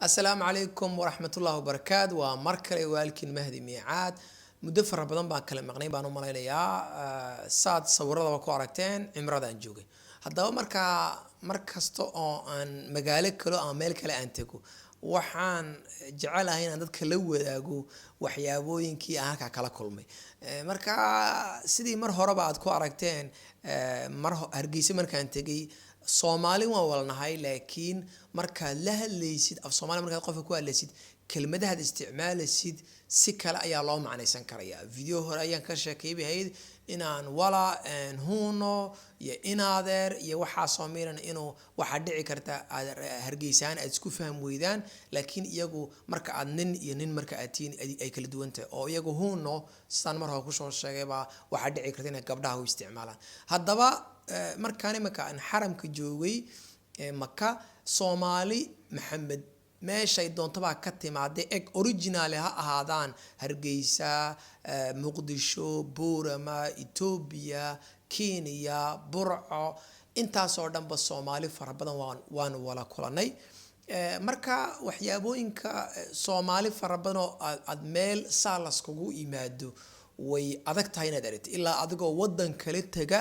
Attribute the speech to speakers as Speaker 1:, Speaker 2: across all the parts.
Speaker 1: Asalaamu calaykum waraxmatullahi wabarakaatu. Waa mar kale waalkiin Mahdi Miicaad. Muddo fara badan baan kala maqnay baan u malaynayaa. Saad sawiradaba ku aragteen, cimradaan joogay. Haddaba markaa mar kasta oo aan magaalo kalo ama meel kale aan tego, waxaan jecelahay inaan dadka la wadaago waxyaabooyinkii aan halkaa kala kulmay. Marka sidii mar horeba aad ku aragteen, mar Hargeysa markaan tegay, Soomaali waan walnahay, laakiin markaad la hadlaysid af Soomaali, markaad qofka ku hadlaysid, kelmadahaad isticmaalaysid si kale ayaa loo macnaysan karaya. Video hore ayaan ka sheekay bahayd inaan wala huuno iyo inaadeer iyo waxaasoo miran inuu waxaa dhici karta aad Hargeysaan aad isku fahmi weydaan, laakiin iyagu marka aad nin iyo nin marka aad tihiin ay kala duwan tahay, oo iyagu huuno sidaan mar hore kusoo sheegaybaa waxaa dhici karta inay gabdhaha u isticmaalaan. Haddaba markaan imika aan xaramka joogay Maka, Soomaali Maxamed meeshay doontabaa ka timaadee, eg original ha ahaadaan Hargeysa, Muqdisho, Buurama, Etoobiya, Kenya, Burco, intaasoo dhanba Soomaali fara badan waan wala kulanay. Marka waxyaabooyinka Soomaali fara badan oo aad meel saa laskugu yimaado way adag tahay inaad aragtid, ilaa adigoo wadan kale tega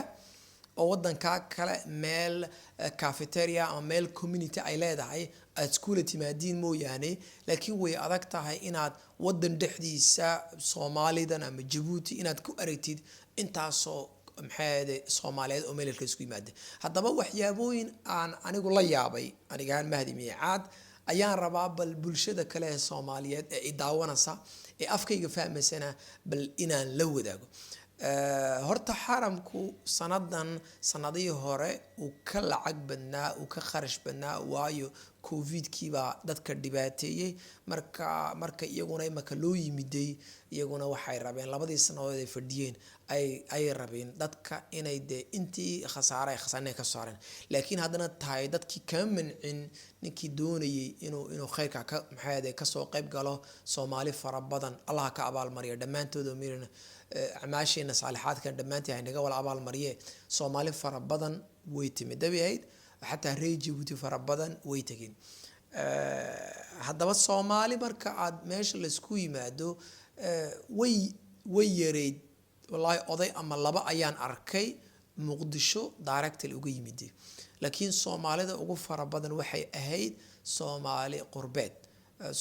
Speaker 1: oo wadankaa kale meel cafeteria ama meel community ay leedahay aad iskuula timaadiin mooyaane. Laakiin way adag tahay inaad wadan dhexdiisa Soomaalidan ama Jabuuti inaad ku aragtid intaasoo maxay Soomaaliyeed oo meel kale isku yimaada. Haddaba waxyaabooyin aan anigu la yaabay, anigahaan Mahdi Miicaad, ayaan rabaa bal bulshada kale ee Soomaaliyeed ee i daawanaysa ee afkayga fahmaysana bal inaan la wadaago. Horta xaramku sanadan sanadihii hore uu ka lacag badnaa, uu ka kharash badnaa, waayo Covidkiibaa dadka dhibaateeyey. Marka iyaguna imaka loo yimiday, iyaguna waxay rabeen labadii sanadood ay fadhiyeen ay rabeen dadka inay dee intii khasaare ay khasaareen ka saareen, laakiin haddana tahay dadkii kama mancin ninkii doonayay inuu khayrka ka maxay kasoo qayb galo. Soomaali fara badan Allaha ka abaalmariya dhammaantood oo miran, acmaasheena saalixaadkan dhammaantii hay naga wala abaalmariye. Soomaali fara badan way timid dabi ahayd, xataa reer Jabuuti fara badan way tegeen. Haddaba Soomaali marka aad meesha laisku yimaado way yareyd. Wallaahi oday ama laba ayaan arkay Muqdisho directly uga yimid, laakiin Soomaalida ugu fara badan waxay ahayd Soomaali qurbeed,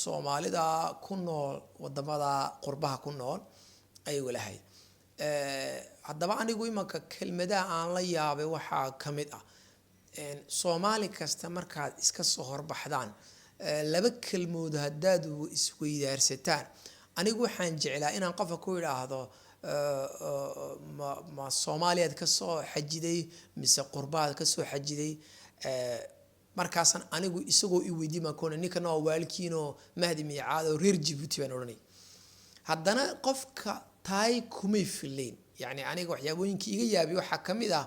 Speaker 1: Soomaalida ku nool wadamada qurbaha ku nool ayay walahayd. Haddaba anigu imanka kelmadaha aan la yaabay waxaa ka mid ah, Soomaali kasta markaad iska soo horbaxdaan, laba kelmood haddaad isweydaarsataan, anigu waxaan jeclaa inaan qofka ku idhaahdo, "Ma Soomaaliyaad kasoo xajiday mise qurbaad kasoo xajiday?" Markaasaan anigu isagoo i weydiin baan ku ninkana waa waalkiinoo Mahdi Miicaad oo reer Jabuuti baan odhanay. Haddana qofka taay kumay filayn. Yacni aniga waxyaabooyinkii iga yaabiy waxaa ka mid ah,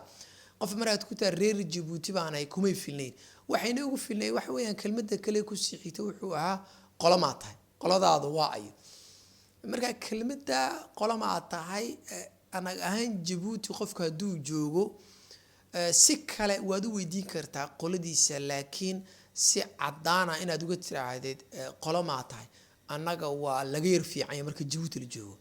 Speaker 1: qof markaad ku tahay "Reer Jabuuti baanahay" kumay filnayn. Waxayna ugu filnayn waxa weeyaan kelmadda kale kusii xigta wuxuu ahaa, "Qolomaa tahay? Qoladaadu waa ayo?" Marka kelmadda "qolomaa tahay", anag ahaan Jabuuti qofka hadduu joogo si kale waad u weydiin kartaa qoladiisa, laakiin si caddaana inaad uga tiraahdeed "Qolomaa tahay?" annaga waa laga yar fiicanya marka Jabuuti la joogo,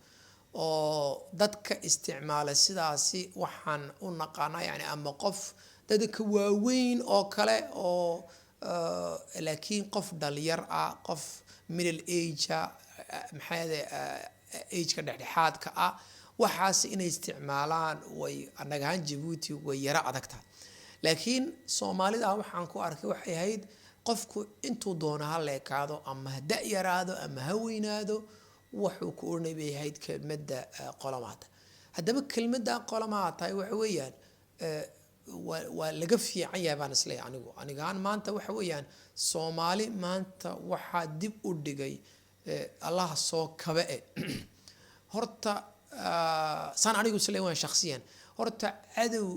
Speaker 1: oo dadka isticmaala sidaasi waxaan u naqaanaa yani ama qof dadka waaweyn oo kale oo laakiin qof dhalinyar ah, qof middle age ah, maxaa ageka dhexdhexaadka ah, waxaas inay isticmaalaan way annaga ahaan Jabuuti way yaro adag tahay. Laakiin Soomaalida waxaan ku arkay waxay ahayd, qofku intuu doono ha leekaado ama ha da' yaraado ama ha weynaado, wuxuu ku odhanay bay ahayd kelmadda "Qolamaata?" Haddaba kelmadda "qolamaa tahay" waxa weeyaan waa laga fiican yahay baan isleeyahay anigu. Aniga ahaan maanta waxa weeyaan Soomaali maanta waxaa dib u dhigay, Allaha soo kabe e, horta saan anigu isleeyahay waan shakhsiyan, horta cadow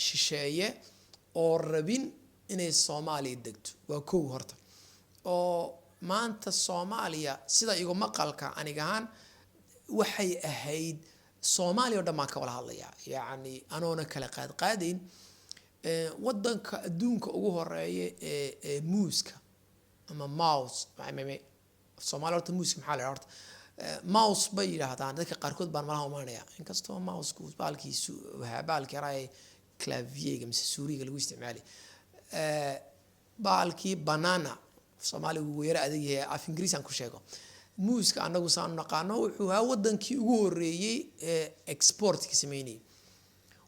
Speaker 1: shisheeye oo rabin inay Soomaaliya degto waa kow horta, oo maanta Soomaaliya sida igu maqalka aniga ahaan waxay ahayd, Soomaaliya o dhan baan ka wada hadlayaa, yacni anoona kala qaadqaadayn, wadanka adduunka ugu horeeya ee muuska. Ama mouse Soomaali horta muuska maxaa la yidhaha? Horta mouse bay yidhaahdaan dadka qaarkood baan malaha umaanaya, inkastoo mouseku baalkii baalkii yaraa clavierga mise suuriga lagu isticmaali, baalkii banana Soomaaligu wuu yara adag yahay, af Ingiriis aan ku sheego. Muuska anagu saanu naqaano wuxuu ahaa wadankii ugu horeeyey ee exportka sameynayay.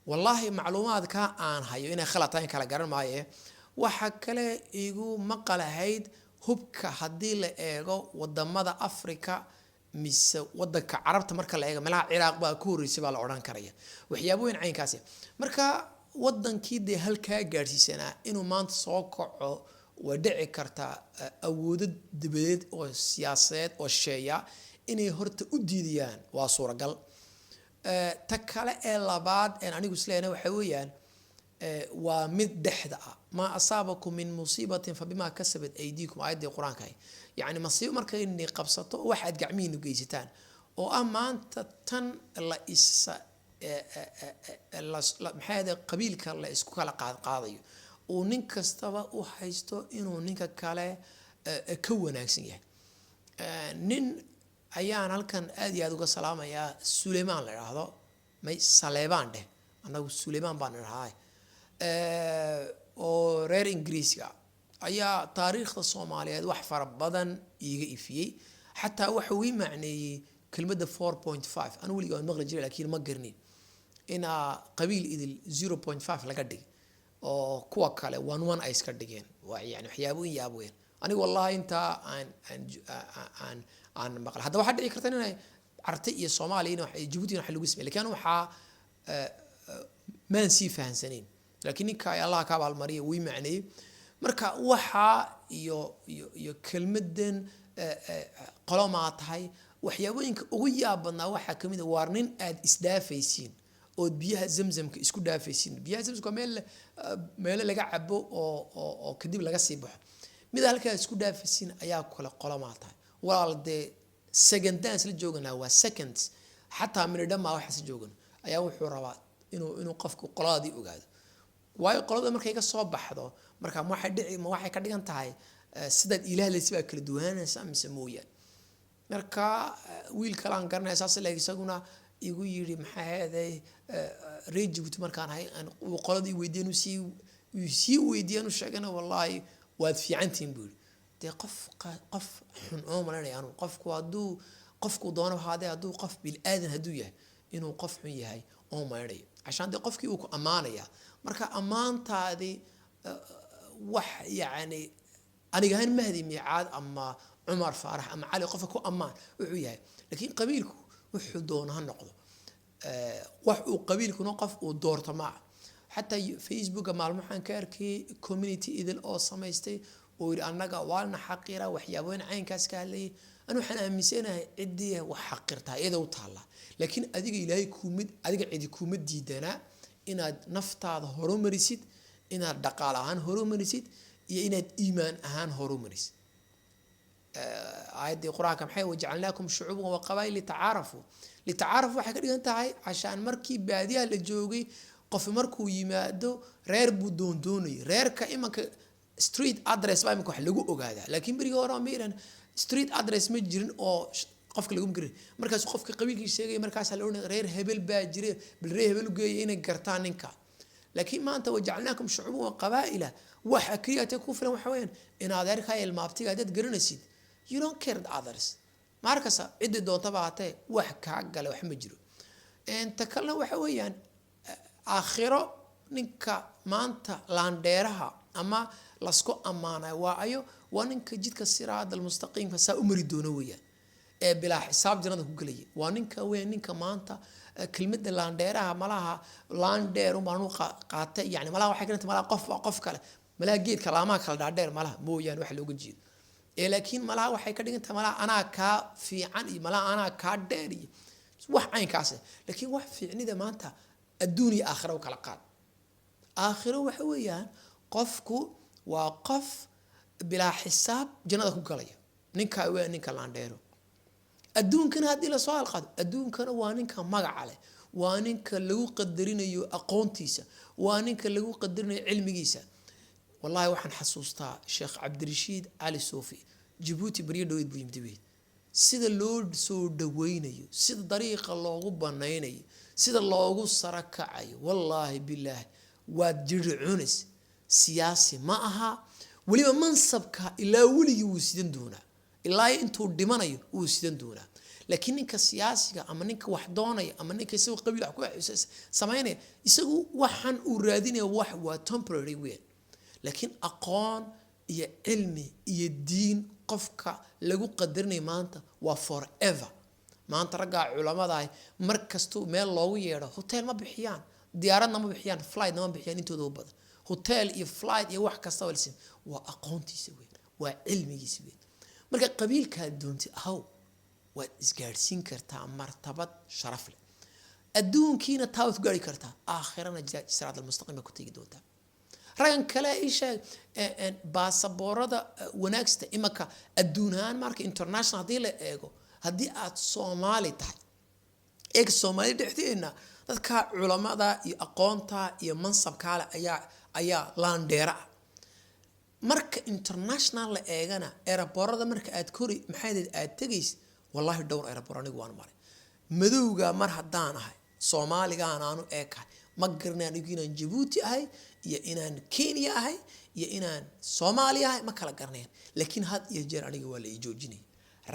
Speaker 1: Wallaahi macluumaadka aan hayo inay khalad tahay kala garan maaye. Waxa kale igu maqalahayd hubka haddii la eego wadamada Africa mise wadanka Carabta marka la eego, meelaha Ciraaq baa ku horreysay baa la odhan karaya, waxyaabooyin caynkaasi. Marka wadankii dee halkaa gaadhsiisanaa inuu maanta soo kaco way dhici kartaa, awoodo dibadeed oo siyaasadeed oo shisheeya inay horta u diidayaan waa suuragal. Ta kale ee labaad een anigu isleeyahay waxa weeyaan waa mid dhexda ah: "Maa asaabakum min musiibatin fabimaa kasabat aydiikum", aayaddii Qur-aanka ahay. Yacni masiibo markay qabsato waxaad gacmihiinu geysataan, oo ah maanta tan la isa maxay ahde, qabiilka la isku kala qaadqaadayo, uu nin kastaba u haysto inuu ninka kale ka wanaagsan yahay. Nin ayaan halkan aad iyo aad uga salaamayaa, Suleymaan la idhaahdo, may Saleebaan dheh, annagu Suleymaan baan idhahaa, oo reer Ingiriiska ayaa taariikhda Soomaaliyeed wax fara badan iiga ifiyey. Xataa waxa uu ii macneeyey kelmadda 4.5. Anu weliga waan maqli jiray laakiin ma garnin inaa qabiil idil 0.5 laga dhig oo kuwa kale one one ay iska dhigeen. Waa yani waxyaabooyin yaab weyn. Aniga wallahi intaa aan maqlay. Hadda waxaa dhici karta inay Carte iyo Soomaaliya in Jabuuti wax lagu samey, lakin waxaa maan sii fahansanayn. Laakiin ninka ay Allah ka abaalmariya wii macneeyey. Marka waxaa iyo kelmadan qolomaa tahay, waxyaabooyinka ugu yaab badnaa waxaa kamid a waar nin aad isdhaafaysiin ood biyaha Zamzamka isku dhaafaysiin. Biyaha Zamzamka waa meel meelo laga cabo oo kadib laga sii baxo. Mid halkaa isku dhaafaysiin ayaa kale qolomaa tahay. Walaal, dee secondaan isla jooganaa, waa seconds, xataa minidha maa waxaas joogan, ayaa wuxuu rabaa inuu qofku qoladii ogaado. Waayo qolada markay ka soo baxdo, marka ma waxay dhici, ma waxay ka dhigan tahay sidaad ilaahlaysi baa kala duwanaanaysa mise mooyaan? Marka wiil kale aan garanaya saas leeg, isaguna igu yidhi, maxaa ahaday, reer Jabuuti markaan ahay uu qoladii weydiyen, uu sii weydiiyan u sheegana, "Wallaahi waad fiicantihin," buu yidhi. Dee qof xun oo malanaya anu qofku hadduu qofku doono haadee, hadduu qof bil-aadan hadduu yahay, inuu qof xun yahay oo maydhayo cashaan dee qofkii uu ku ammaanaya. Marka ammaantaadii wax yacni aniga ahaan Mahdi Miicaad ama Cumar Faarax ama Cali qofka ku ammaan wuxuu yahay, laakiin qabiilku wuxuu doono ha noqdo. Wax uu qabiilkuna qof uu doorto maaha. Xataa Facebooka maalmo waxaan ka arkayay community idil oo samaystay oo yidhi annaga waalna xaqira, waxyaabooyin caynkaas ka hadlayay. Anu waxaan aaminsanahay ciddii wax xaqirtaa iyada u taallaa, laakiin adiga Ilaahay kuuma, adiga cidi kuma diidanaa inaad naftaada horumarisid, inaad dhaqaale ahaan horumarisid iyo inaad iimaan ahaan horumarisid. Aayaddii Qur-aanka maxay? "Wajacalnaakum shucuuban wa qabaa'il litacaarafu". Litacaarafu waxay ka dhigan tahay cashaan markii baadiyaha la joogay, qof markuu yimaado reer buu doondoonayay. Reerka imanka street address baa imanka wax lagu ogaadaa, laakiin berigii hore miran street address ma jirin oo qofka laguma garin. Markaas qofka qabiilkii sheegaya, markaasaa la odhanaya reer hebel baa jire, bal reer hebel u geeya inay gartaan ninka. Laakiin maanta "wajacalnaakum shucuuban wa qabaa'ila" waxa keliya tee ku filan waxa weeyaan in adeerkaa, ilmaabtiga haddaad garanaysid, you don't care the others. Markasta ciddii doontaba hatee wax kaa gale wax ma jiro. Ta kalena waxa weeyaan aakhiro ninka maanta laandheeraha ama lasku ammaanay waa ayo? Waa ninka jidka siraad almustaqiimka saa u mari doono weeyaan ee bilaa xisaab jannada ku gelaya. Waa ninka weyn, ninka maanta kelmadda laandheeraha malaha laandheer unbaan u qaatay, yani malaha waxay ka malaha qof waa qof kale, malaha geedka laamaha kala dhaadheer malaha mooyaane wax looga jeedo ee, laakiin malaha waxay ka dhigan tahay malaha anaa kaa fiican iyo malaha anaa kaa dheer iyo wax caynkaas. Laakiin wax fiicnida maanta adduun iyo aakhira u kala qaad. Aakhiro waxa weeyaan qofku waa qof bilaa xisaab jannada ku galaya, ninka waa ninka laandheero. Adduunkana haddii lasoo alqaado, adduunkana waa ninka magaca leh, waa ninka lagu qadarinayo aqoontiisa, waa ninka lagu qadarinayo cilmigiisa. Wallahi waxaan xasuustaa Sheekh Cabdirashiid Cali Suufi, Jabuuti baryo dhaweyd buu yimid weyd. Sida loo soo dhaweynayo, sida dariiqa loogu banaynayo, sida loogu sara kacayo, wallaahi bilaahi waad jiricunays. Siyaasi ma aha, weliba mansabka ilaa weligii wuu sidan doonaa, ilaa intuu dhimanayo wuu sidan doonaa. Laakiin ninka siyaasiga ama ninka wax doonaya ama ninka isagu qabiil wax ku samaynaya, isagu waxan uu raadinaya wax waa temporary weyn. Laakiin aqoon iyo cilmi iyo diin qofka lagu qadarinayo maanta waa forever. Maanta raggaa culamadaah mar kastuu meel loogu yeedho, hotel ma bixiyaan, diyaaradna ma bixiyaan, flightna ma bixiyaan. Intooda u badan hotel iyo flight iyo wax kastaba lisin waa aqoontiisa weyn, waa cilmigiisa weyn. Marka qabiilkaad doonti ahaw, waad isgaadhsiin kartaa martabad sharaf leh. Adduunkiina taa waad ku gaari kartaa, aakhirana siraat almustaqiim baa ku tegi doontaa. Raggan kale ii sheeg baasaboorada wanaagsta imaka adduun ahaan marka international haddii la eego, haddii aad Soomaali tahay, eeg Soomaali dhexdeena dadka culamada iyo aqoonta iyo mansabkaale ayaa laandheera ah. Marka international la eegana, airportada marka aad kori maxay aad tegaysa, wallahi dhowr airport anigu waan maray. Madowga mar haddaan ahay, Soomaaligaan aanu eekahay, ma garanay anigu inaan Jabuuti ahay iyo inaan Kenya ahay iyo inaan Soomaali ahay, ma kala garanayaan. Laakiin had iyo jeer aniga waa la ii joojinaya.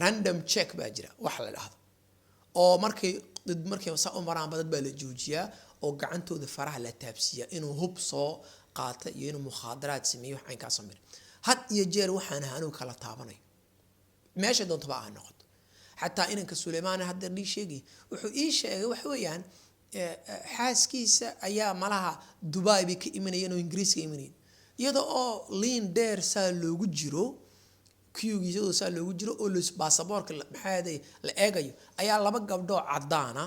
Speaker 1: Random check baa jira wax la dhahdo, oo markay dad markay saa u maraanba dad baa la joojiyaa oo gacantooda faraha la taabsiiyaa, inuu hub soo qaata iyo inuu mukhaadaraad sameeyo, wax caynkaasoo mira. Had iyo jeer waxaan ahay anigu kala taabanayo, meesha doontaba ha noqoto. Xataa inanka Suleymaan hadda ii sheegay, wuxuu ii sheegay waxa weeyaan, xaaskiisa ayaa malaha Dubai bay ka imanayeen oo Ingiriiska imanayeen, iyada oo line dheer saa loogu jiro, queuegiisa iyadoo saa loogu jiro oo baasaboorka maxaa la eegayo, ayaa laba gabdhoo cadaana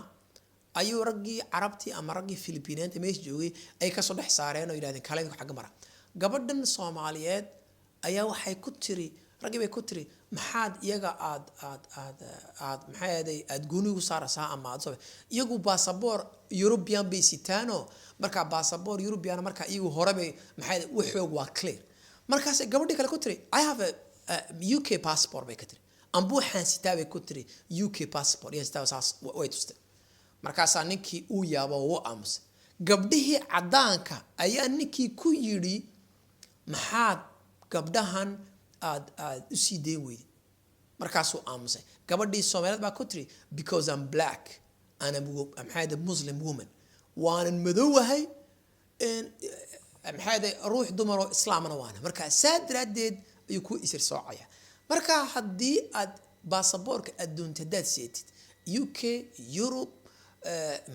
Speaker 1: ayuu raggii Carabtii ama raggii Filibiiniyaanta meesha joogay ay kasoo dhex saareen oo yidhahdeen, "Kale xagga mara." Gabadhan Soomaaliyeed ayaa waxay ku tiri raggii bay ku tiri, "Maxaad iyaga aad maxay ahaday aad gooni ugu saaraysaa ama aad soo iyagu baasaboor European bay sitaano?" Markaa baasaboor European, markaa iyagu hore bay maxay waxoog waa clear. Markaasay gabadhii kale ku tiri, "I have a UK passport," bay ka tiri, "amba waxaan sitaa," bay ku tiri, "UK passport iyo sitaa." Saas way tustay. Markaasaa ninkii uu yaabo oo u aamusay. Gabdhihii caddaanka ayaa ninkii ku yidhi, "Maxaad gabdhahan aad u sii dayn weyday?" Markaasuu aamusay. Gabadhii Soomaaliyeed baa ku tiri, "Because I'm black and I'm maxaa Muslim woman, waanan madowahay, maxaa ruux dumar oo islaamna waana." Marka saa daraaddeed ayuu ku isir soocaya. Marka haddii aad baasaboorka adduunta haddaad seetid, UK, Yurub,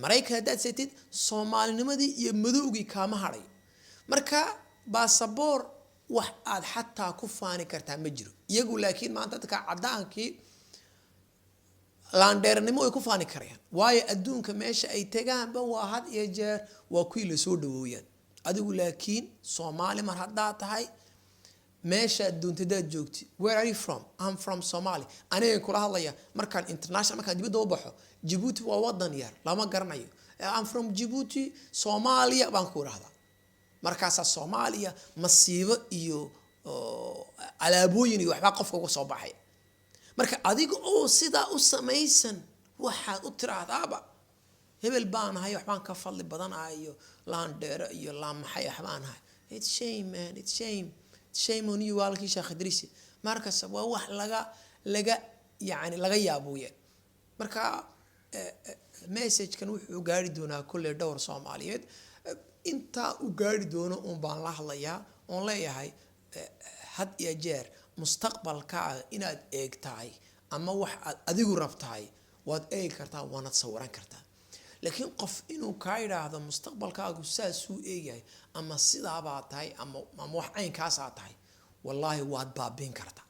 Speaker 1: Maraykan haddaad seetid, Soomaalinimadii iyo madowgii kaama hadhayo. Marka baasaboor wax aad xataa ku faani kartaa ma jiro. Iyagu laakiin maanta dadka caddaankii laandheernimo way ku faani karayaan, waayo adduunka meesha ay tegaanba waa had iyo jeer waa kuwii lasoo dhawooyaan. Adigu laakiin Soomaali mar haddaad tahay, meesha adduunta hadaad joogti, "Where are you from?" "I'm from Somalia." Aniga kula hadlaya, markaan international, markaan dibadda u baxo, Djibouti waa wadan yar, lama garanayo. "I'm from Djibouti, Soomaaliya," baan ku idhahdaa. Markaasaa Soomaaliya masiibo iyo alaabooyin iyo waxbaa qofka uga soo baxay. Marka adiga oo sidaa u samaysan, waxaad u tiraahdaaba hebel baan ahay, waxbaan ka fadli badanahay iyo laan dheero iyo laan maxay waxbaan ahay. It's shame, man, it's shame. It's shame on you. Walkii Sheekh Idriisi markas waa wax laga yani laga yaabo weyaan. Marka messagekan wuxuu gaari doonaa kolley dhowr Soomaaliyeed. Intaa u gaari doono uun baan la hadlayaa oon leeyahay, had iyo jeer mustaqbalkaaga inaad eegtahay ama wax aad adigu rabtahay waad eegi kartaa, waanad sawiran kartaa. Laakiin qof inuu kaa yidhaahdo mustaqbalkaagu saasuu eegyahay ama sidaabaa tahay ama wax caynkaasaa tahay, wallaahi waad baabiin kartaa,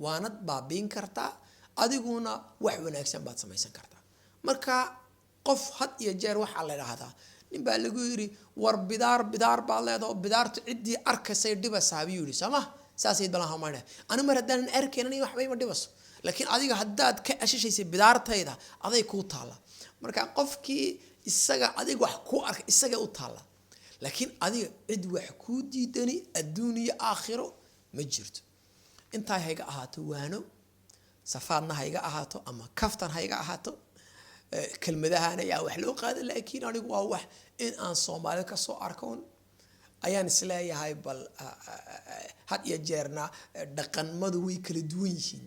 Speaker 1: waanad baabiin kartaa, adiguna wax wanaagsan baad samaysan kartaa. Marka qof had iyo jeer waxaa la idhaahdaa, nin baa lagu yidhi, "War bidaar bidaar baad leedaho, bidaartu ciddii arkaysay dhibasaa," buu yidhi. Sooma saasayd balan hamayna, anigu mar haddaanan arkayn aniga waxba ima dhibaso, laakiin adiga haddaad ka ashashaysay bidaartayda, aday kuu taalla. Marka qofkii isaga adiga wax ku arka isaga u taalla. Laakiin adiga cid wax kuu diidani adduun iyo aakhiro ma jirto. Intaa hayga ahaato waano, safaadna hayga ahaato ama kaftan hayga ahaato. Kelmadahana ayaa wax loo qaada, laakiin anigu waa wax in aan Soomaalida kasoo arkoon ayaan isleeyahay. Bal had iyo jeerna dhaqanmadu way kala duwan yihiin.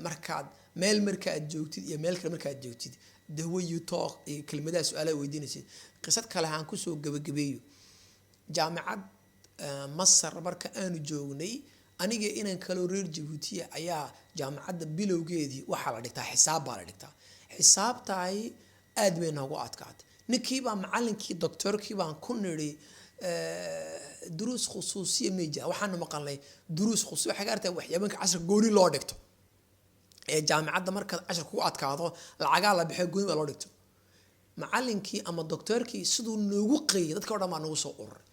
Speaker 1: Markaad meel markaad joogtid iyo meel kale markaad joogtid, the way you talk iyo kelmadaha su-aalaha weydiinaysid. Qisad kale aan kusoo gabagabeeyo. Jaamicad Masar marka aanu joognay, aniga inan kaloo reer Jabuutiya ayaa jaamacadda bilowgeedii waxaa la dhigtaa xisaab baa la dhigtaa. Xisaabtahay aad bay noogu adkaatay. Ninkiibaa macalinkii, doctorkii baan ku nidhi, "Duruus khusuusiya may jira? Waxaanu maqalnay duruus khusuusiya." Waxay ka artaa waxyaabanka casharka gooni loo dhigto ee jaamacadda markaad cashar kugu adkaado lacagaa la bixiyo, gooni baa loo dhigto. Macalinkii ama doctorkii siduu noogu qeeyay, dadka o dhan baa nagu soo ururay,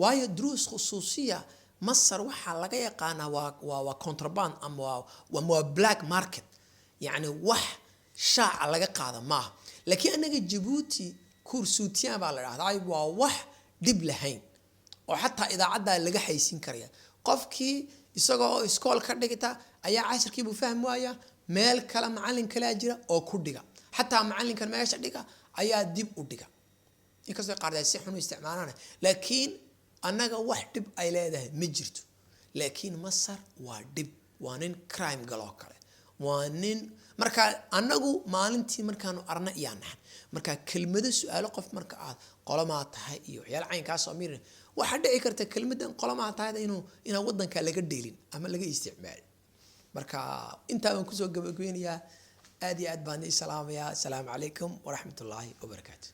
Speaker 1: waayo duruus khusuusiya Masar waxaa laga yaqaanaa waa contraband ama waa black market, yacni wax shaaca laga qaada maaha. Laakiin anaga Jabuuti cours soutien baa la dhahdaa, waa wax dhib lahayn oo xataa idaacaddaa laga xaysiin karaya. Qofkii isagoo iskool ka dhigta ayaa cashirkiibuu fahmi waaya, meel kale macalin kalea jira oo ku dhiga, xataa macalinkan meesha dhiga ayaa dib u dhiga, inkastoo qaar si xun u isticmaalaan. Laakiin annaga wax dhib ay leedahay ma jirto. Laakiin Masar waa dhib, waa nin crime galoo kale, waa nin. Marka annagu maalintii markaanu arna iyaa naxan. Marka kelmado su-aalo qof marka aad qolomaa tahay iyo waxyaala caynkaas oo mirin, waxaa dhici karta kelmadan qolomaa tahay inuu inaan wadanka laga dheelin ama laga isticmaalin. Marka intaa baan kusoo gabagabeynayaa. Aad iyo aad baan ii salaamayaa. Asalaamu calaykum waraxmatullaahi wabarakaatu.